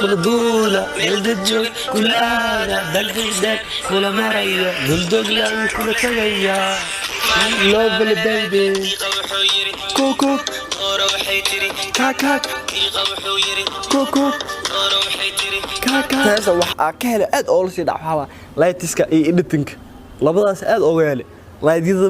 Kula duula, meel dad joog kula aada, dalxiis kula maraya, duldoglaan kula tagaya. Lovely baby. Kukuk kakak kukuk kakak. Heesta waxaa ka helay aad oola sii dhac waxaa lightiska iyo editingka, labadaas aad ooga helay. Lightyada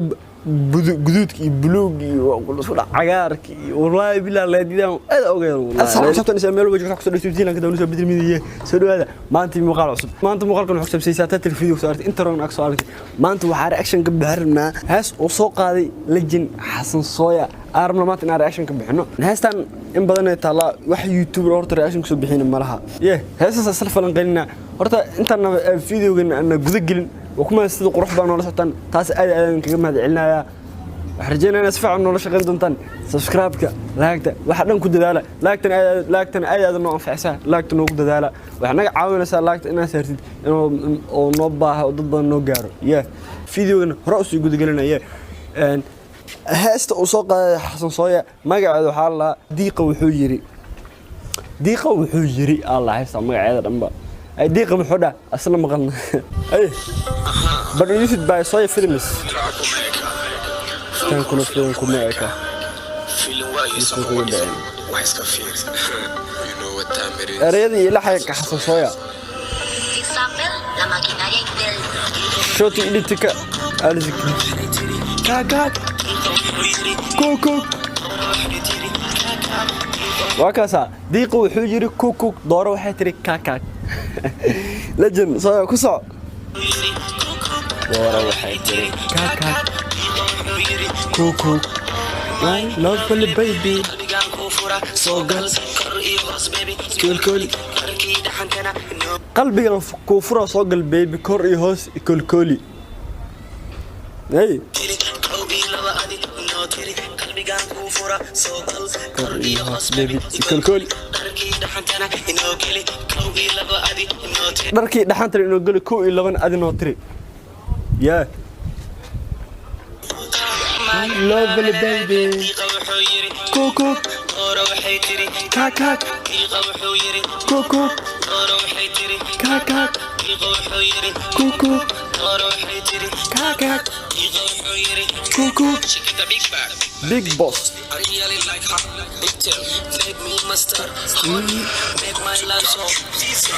guduudka iyo buluug iyo isku dhac cagaarka iyo wallaahi bilaa lightyadan aad ooga helay wallahi. Asxaabta sabtan isa meel walba joogta kusoo dhaweytiin ka soo bedel midiye. Soo dhawaada maanta muuqaal cusub. Maanta muuqaalkan wuxuu ku saabsan title video soo aragtay, intro ag soo aragtay. Maanta waxaa reaction ka bixinaa hees uu soo qaaday legend Xasan Sooya. Aan rabno maanta inaan reaction ka bixino heestan. In badan ay taallaa, wax YouTuber horta reaction kusoo bixin ma laha. Ye heestaas isla falanqeynina. Horta intaan videogan aan guda gelin, waa kuma sida qurux badan noola socotaan, taas aad aad kaga mahad celinayaa. Waxaan rajeynaya inaad si fiican noola shaqayn doontaan. Subscribe-ka, like-ta, waxa dhan ku dadaala. Like-tan aad, like-tan aad aad noo anfacaysaa. Like-ta noogu dadaala, waxay naga caawinaysaa like-ta inaad saartid inuu oo noo baaha oo dad badan noo gaaro. Ye videogan hore usii gudagelinaya. Heesta uu soo qaaday Xasan Sooya magaceeda waxaa la lahaa Diiqa Wuxuu Yiri. Diiqa Wuxuu Yiri Allah, heesta magaceeda dhanba ay Diiqa muxuu dhah asla maqalna ay. Produced by Soya Films. Tan kuna film kuma eka. Filin kuga dhicin. Wax iska fiir. You know what time it is. Ereyada iyo laxanka Xasan Sooya. Example, la maquinaria Intel. Shoti editka Alisik kakak kukuk. Waa kaasaa, Diiqa wuxuu yiri kukuk, dooro waxay tiri kakak. Legend Sooya, ku soco. Dooro waxay tiri kakak kukuk. My lovely baby, soo gal koolkooli qalbigan kuu fura, soo gal baby, kor iyo hoos koolkooli. Hey, kor iyo hoos baby koolkooli, dharkii dhaxantana inoo geli, kow iyo laban adi noo tiri. Yeah, lovely baby, kukuk kakak kukuk kakak kukuk kakak kukuk. Big boss. I really like her. Big tail, make me my star. Honey, make my life so easy.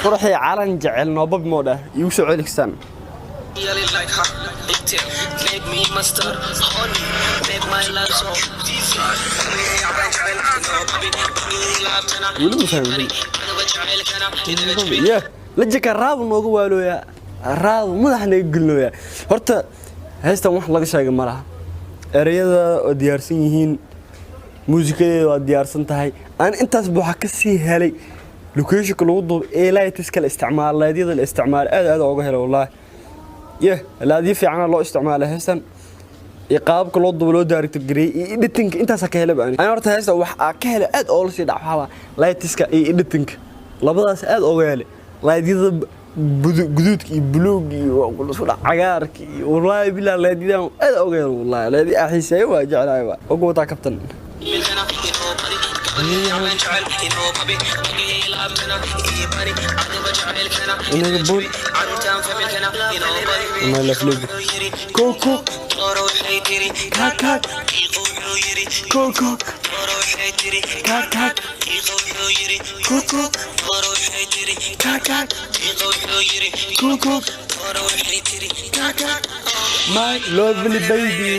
Quruxii calan jecel noobab moo dhah, iigu soo celigsaan. Really like her. Big tail, make me my star. Honey, make my life so easy. Weli ma fahmin. Yeah, lajika raabu nooga waalooyaa, raabu madaxa naga gelinooyaa. Horta heestan wax laga sheegay ma laha. Ereyada waa diyaarsan yihiin, muusikadeeda waa diyaarsan tahay. Aan intaasba waxaa ka sii helay locationka lagu duub ee lightiska la isticmaalo, lightyada la isticmaalo aad aad ooga helay wallaahi. Yeh, lightyo fiicana loo isticmaalay heestan iyo qaababka loo dubo, loo director gareeyey iyo editingka, intaasaa ka helay ani. Horta heesta waxaa ka helay aad oola sii dhac waxaa lightiska iyo editingka, labadaas aad ooga helay. Lightyada guduudka iyo buluug iyo isku dhac cagaarka iyo wallaahi bilaa lightyadan aad ooga helay wallaahi. Lightya aa xiiseeyo waa jeclahay, waa ugu wataa kabtan. Inaga bun my lovely kukuk kakak kukuk kakak kukuk kakak kukuk kakak. My lovely baby.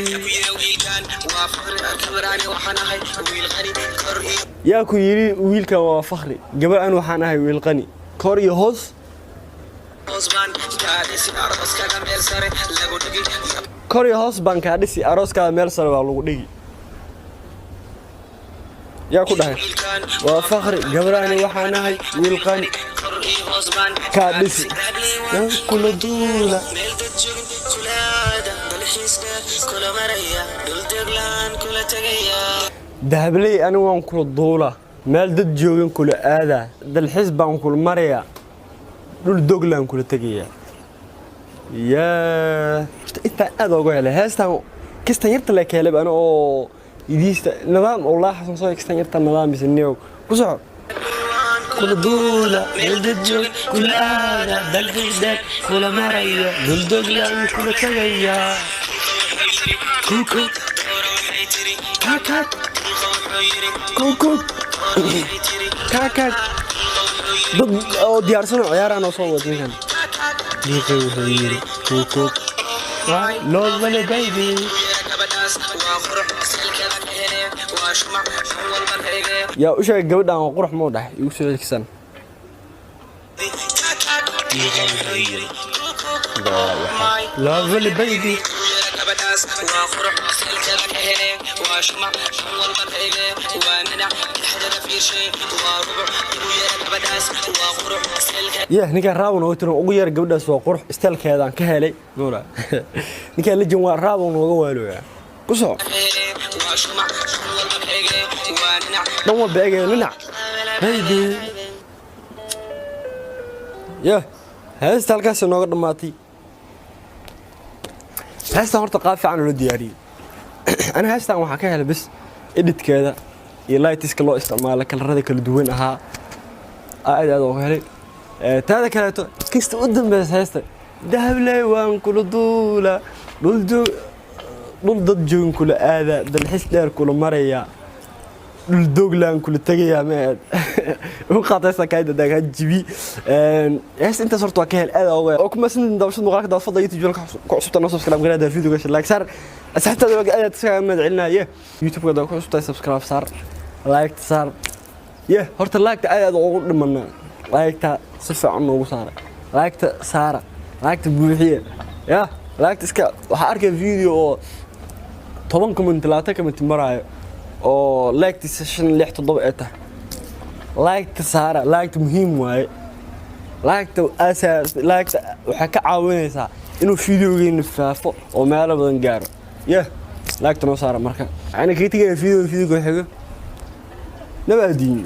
Yaa ku yidhi wiilkan waa fakhri? Gabar an waxaan ahay wiil qani, kor iyo hoos. Kor iyo hoos baan kaa dhisi, arooskaada meel sare baa lagu dhigi. Yaa ku dhahay waa fakhri? Gabarani waxaan ahay wiil qani, kaa dhisi kula duula. Meel dad joogin kula aada, dalxiis dheer kula maraya, dhul deglaan kula tegaya. Dahabley, ani waan kula duula, meel dad joogin kula aadaa, dalxiis baan kula marayaa, dhul doglaan kula tegayaa. Yaa horta intaan aad ooga helay heestan, kistan yarta le ka helay ani oo Idiista nidaam oo laa xasan soo egstan yarta nidaamisa niyow ku soco. Kula duula meel dad joog kula aada dalxiis kula maraya duldoglan kula tagaya kukuk Kakak kukuk kakak. Dad oo diyaarsan oo ciyaaraan oo soo wad ninkan. Diiqay wuxuu yiri kukuk lovely baby. Yaa u sheegay gabadhan oo qurux muu dhahay igu soo celkisan. Diiqay wuxuu yiri lovely baby. Yah, ninkaan raabow nooga tirin ugu yar gabadhaas waa qurux isteelkeedaan ka helay nuura. Ninkaan lejan waa raabow nooga waalooyaa ku soco dhan walba eegaya dhinac baby. Yah, heesta halkaas nooga dhammaatay. Heestan horta qaab fiican loo diyaariyey. Aniga heestan waxaan ka helay bis editkeeda iyo lightiska loo isticmaalo, kalarada kala duwan ahaa aad aad uga helay. Taada kaleeto kista u dambeysa heesta dahabley waan kula duula dhul joog dhul dad joogin kula aada dalxiis dheer kula maraya dhul dooglaan kula tegayaa ma aad u qaataysa kaayda daga jibi. Heesta intaas horta waa ka hel aad uga oo kuma sin daawashada muuqaalka. Daawad fadlan YouTube channelka ku cusubta noo subscribe gareeda, videoga like saar, asxaabtaada waa aad iskaga mahad celinaya. YouTube-ka ku cusubtahay subscribe saar, like saar. Ye horta like-ta aad aad ugu dhimana, like-ta si fiican noogu saara, like-ta saara, like-ta buuxiye ya like-ta iska. Waxaa arkay video oo 10 comment, 20 comment maraayo oo like-tiisa shan lix toddoba ay tahay. Like-ta saara, like-ta muhiim waaye. Like-ta asaas like-ta waxay ka caawinaysaa inuu videogeena faafo oo meelo badan gaaro. Ye like-ta noo saara. Marka waxaana kaga tegaya videoga xigo. Nabaadiin.